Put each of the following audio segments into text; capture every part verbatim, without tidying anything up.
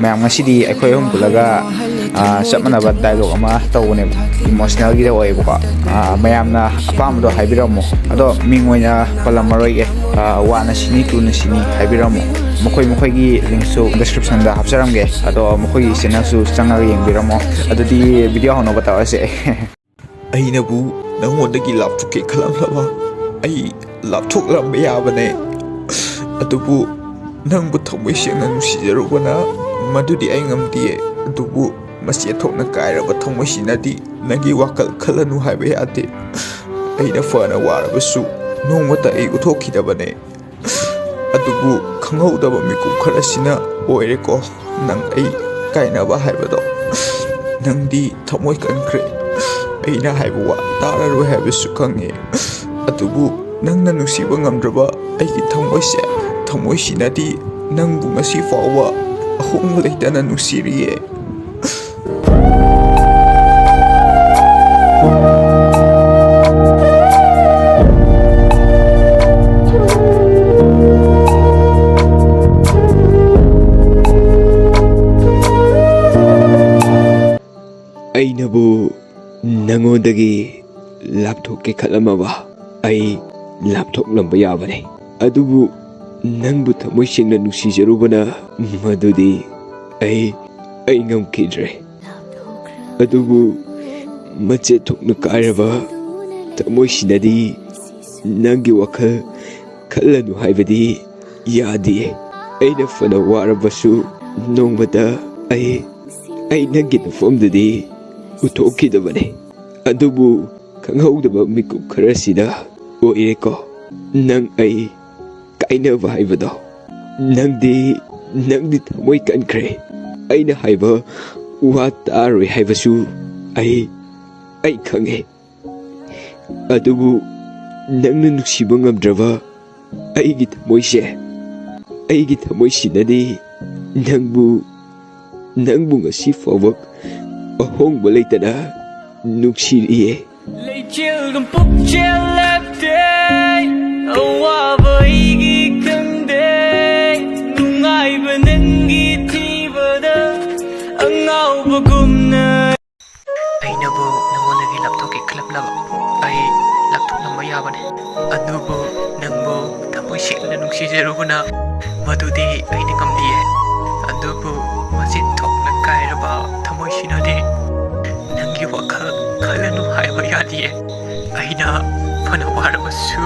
ꯃꯌꯥꯝ, ꯉꯁꯤꯗꯤ ꯑꯩꯈꯣꯏ ꯑꯍꯨꯝ ꯄꯨꯜꯂꯒ, ꯑ, ꯆꯞ ꯃꯥꯟꯅꯕ dialogue ꯑꯃ ꯇꯧꯕꯅꯦꯕ, emotionalꯒꯤꯗ ꯑꯣꯏꯌꯦꯕꯀꯣ꯫ ꯑ, ꯃꯌꯥꯝꯅ ꯑꯄꯥꯝꯕꯗꯣ ꯍꯥꯏꯕꯤꯔꯝꯃꯣ, ꯑꯗꯣ ꯃꯤꯡ ꯑꯣꯏꯅ ꯄꯜꯂꯝꯃꯔꯣꯏꯒꯦ꯫ ꯑ, one ꯅ ꯁꯤꯅꯤ, two ꯅ ꯁꯤꯅꯤ ꯍꯥꯏꯕꯤꯔꯝꯃꯣ꯫ ꯃꯈꯣꯏ ꯃꯈꯣꯏꯒꯤ linkꯁꯨ descriptionꯗ ꯍꯥꯞꯆꯔꯝꯒꯦ, ꯑꯗꯣ ꯃꯈꯣꯏꯒꯤ channelꯁꯨ ꯆꯪꯉꯒ ꯌꯦꯡꯕꯤꯔꯝꯃꯣ꯫ ꯑꯗꯨꯗꯤ video ꯍꯧꯅꯕ ꯇꯧꯔꯁꯦ꯫ ꯑꯩꯅꯕꯨ ꯅꯪꯉꯣꯟꯗꯒꯤ ꯂꯥꯞꯊꯣꯛꯀꯦ ꯈꯜꯂꯝꯂꯕ, ꯑꯩ ꯂꯥꯞꯊꯣꯛꯂꯝꯕ ꯌꯥꯕꯅꯦ꯫ ꯑꯗꯨꯕꯨ ꯅꯪꯕꯨ ꯊꯃꯣꯏ ꯁꯦꯡꯅ ꯅꯨꯡꯁꯤꯖꯔꯨꯕꯅ, ꯃꯗꯨꯗꯤ ꯑꯩ ꯉꯝꯗꯤꯌꯦ꯫ ꯑꯗꯨꯕꯨ ꯃꯆꯦꯠ ꯊꯣꯛꯅ ꯀꯥꯏꯔꯕ ꯊꯃꯣꯏꯁꯤꯅꯗꯤ ꯅꯪꯒꯤ ꯋꯥꯈꯜ ꯈꯜꯂꯅꯨ ꯍꯥꯏꯕ ꯌꯥꯗꯦ꯫ ꯑꯩꯅ ꯐꯅ ꯋꯥꯔꯕꯁꯨ ꯅꯣꯡꯃꯇ ꯑꯩ ꯎꯠꯊꯣꯛꯈꯤꯗꯕꯅꯦ꯫ ꯑꯗꯨꯕꯨ ꯈꯪꯍꯧꯗꯕ ꯃꯤꯀꯨꯞ ꯈꯔꯁꯤꯅ ꯑꯣꯏꯔꯦꯀꯣ ꯅꯪ ꯑꯩ ꯀꯥꯏꯅꯕ ꯍꯥꯏꯕꯗꯣ꯫ ꯅꯪꯗꯤ ꯊꯃꯣꯏ ꯀꯟꯈ꯭ꯔꯦ꯫ ꯑꯩꯅ ꯍꯥꯏꯕ ꯋꯥ ꯇꯥꯔꯔꯣꯏ ꯍꯥꯏꯕꯁꯨ ꯈꯪꯉꯦ꯫ ꯑꯗꯨꯕꯨ ꯅꯪꯅ ꯅꯨꯡꯁꯤꯕ ꯉꯝꯗ꯭ꯔꯕ ꯑꯩꯒꯤ ꯊꯃꯣꯏꯁꯦ, ꯊꯃꯣꯏꯁꯤꯅꯗꯤ ꯅꯪꯕꯨ ꯉꯁꯤ ꯐꯥꯎꯕ ꯑꯍꯣꯡꯕ ꯂꯩꯇꯅ ꯅꯨꯡꯁꯤꯔꯤꯌꯦ꯫ ꯑꯩꯅꯕꯨ ꯅꯉꯣꯟꯗꯒꯤ ꯂꯥꯞꯊꯣꯛꯀꯦ ꯈꯜꯂꯝꯃꯕ, ꯑꯩ ꯂꯥꯞꯊꯣꯛꯂꯝꯕ ꯌꯥꯕꯅꯤ꯫ ꯑꯗꯨꯕꯨ ꯅꯪꯕꯨ ꯊꯃꯣꯏ ꯁꯦꯡꯅ ꯅꯨꯡꯁꯤꯖꯔꯨꯕꯅ, ꯃꯗꯨꯗꯤ ꯑꯩ, ꯑꯩ ꯉꯝꯈꯤꯗ꯭ꯔꯦ꯫ ꯑꯗꯨꯕꯨ ꯃꯆꯦꯠ ꯊꯣꯛꯅ ꯀꯥꯏꯔꯕ ꯊꯃꯣꯏꯁꯤꯅꯗꯤ ꯅꯪꯒꯤ ꯋꯥꯈꯜ ꯈꯜꯂꯅꯨ ꯍꯥꯏꯕꯗꯤ ꯌꯥꯗꯦ꯫ ꯑꯩꯅ ꯐꯅ ꯋꯥꯔꯕꯁꯨ ꯅꯣꯡꯃꯇ ꯑꯩ, ꯑꯩ ꯅꯪꯒꯤ ꯅꯐꯝꯗꯨꯗꯤ ꯎꯠꯊꯣꯛꯈꯤꯗꯕꯅꯤ꯫ ꯑꯗꯨꯕꯨ ꯈꯪꯍꯧꯗꯕ ꯃꯤꯀꯨꯞ ꯈꯔꯁꯤꯗ ꯑꯣꯏꯔꯦꯀꯣ ꯅꯪ ꯑꯩ ꯀꯥꯏꯅꯕ ꯍꯥꯏꯕꯗꯣ꯫ ꯅꯪꯗꯤ, ꯅꯪꯗꯤ ꯊꯃꯣꯏ ꯀꯟꯈ꯭ꯔꯦ꯫ ꯑꯩꯅ ꯍꯥꯏꯕ ꯋꯥ ꯇꯥꯔꯣꯏ ꯍꯥꯏꯕꯁꯨ ꯑꯩ, ꯑꯩ ꯈꯪꯉꯦ꯫ ꯑꯗꯨꯕꯨ ꯅꯪꯅ ꯅꯨꯡꯁꯤꯕ ꯉꯝꯗ꯭ꯔꯕ ꯑꯩꯒꯤ ꯊꯃꯣꯏꯁꯦ, ꯑꯩꯒꯤ ꯊꯃꯣꯏꯁꯤꯅꯗꯤ ꯅꯪꯕꯨ, ꯅꯪꯕꯨ ꯉꯁꯤ ꯐꯥꯎꯕ ꯑꯍꯣꯡꯕ ꯂꯩꯇꯅ ꯅꯨꯡꯁꯤꯔꯤꯌꯦ꯫ ꯂꯩꯆꯦꯜꯒꯨꯝ ꯄꯨꯛꯆꯦꯜ ꯂꯦꯞꯇꯦ, ꯑꯋꯥꯕ ꯑꯩꯒꯤ ꯈꯪꯗꯦ, ꯅꯨꯡꯉꯥꯏꯕ ꯅꯪꯒꯤ ꯊꯤꯕ ꯑꯗꯨꯕꯨ ꯅꯪꯕꯨ ꯊꯃꯣꯏ ꯁꯦꯡꯅ ꯅꯨꯡꯁꯤꯖꯔꯨꯕꯅ ꯃꯗꯨꯗꯤ ꯑꯩꯅ ꯉꯝꯂꯤꯌꯦ꯫ ꯑꯗꯨꯕꯨ ꯃꯆꯤꯟ ꯊꯣꯛꯅ ꯀꯥꯏꯔꯕ ꯊꯃꯣꯏꯁꯤꯅꯗꯤ ꯅꯪꯒꯤ ꯋꯥꯈꯜ ꯈꯜꯂꯅꯨ ꯍꯥꯏꯕ ꯌꯥꯗꯤꯌꯦ꯫ ꯑꯩꯅ ꯐꯅ ꯋꯥꯔꯕꯁꯨ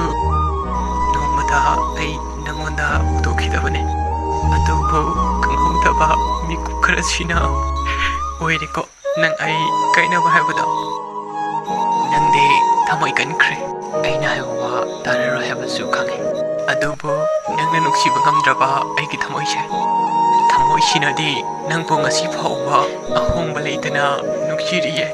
ꯅꯣꯡꯃꯗ ꯑꯩ ꯅꯪꯉꯣꯟꯗ ꯎꯠꯊꯣꯛꯈꯤꯗꯕꯅꯦ꯫ ꯑꯗꯨꯕꯨ ꯈꯪꯍꯧꯗꯕ ꯃꯤꯀꯨꯞ ꯈꯔꯁꯤꯅ ꯑꯣꯏꯔꯦꯀꯣ ꯅꯪ ꯑꯩ ꯀꯥꯏꯅꯕ ꯍꯥꯏꯕꯗꯣ꯫ ꯅꯪꯗꯤ ꯊꯃꯣꯏ ꯀꯟꯈ꯭ꯔꯦ꯫ ꯑꯩꯅ ꯍꯥꯏꯕ ꯋꯥ ꯇꯥꯔꯔꯣꯏ ꯍꯥꯏꯕꯁꯨ ꯈꯪꯉꯤ꯫ ꯑꯗꯨꯕꯨ ꯅꯪꯅ ꯅꯨꯡꯁꯤꯕ ꯉꯝꯗ꯭ꯔꯕ ꯑꯩꯒꯤ ꯊꯃꯣꯏꯁꯦ, ꯊꯃꯣꯏꯁꯤꯅꯗꯤ ꯅꯪꯕꯨ ꯉꯁꯤ ꯐꯥꯎꯕ ꯑꯍꯣꯡꯕ ꯂꯩꯇꯅ ꯅꯨꯡꯁꯤꯔꯤꯌꯦ꯫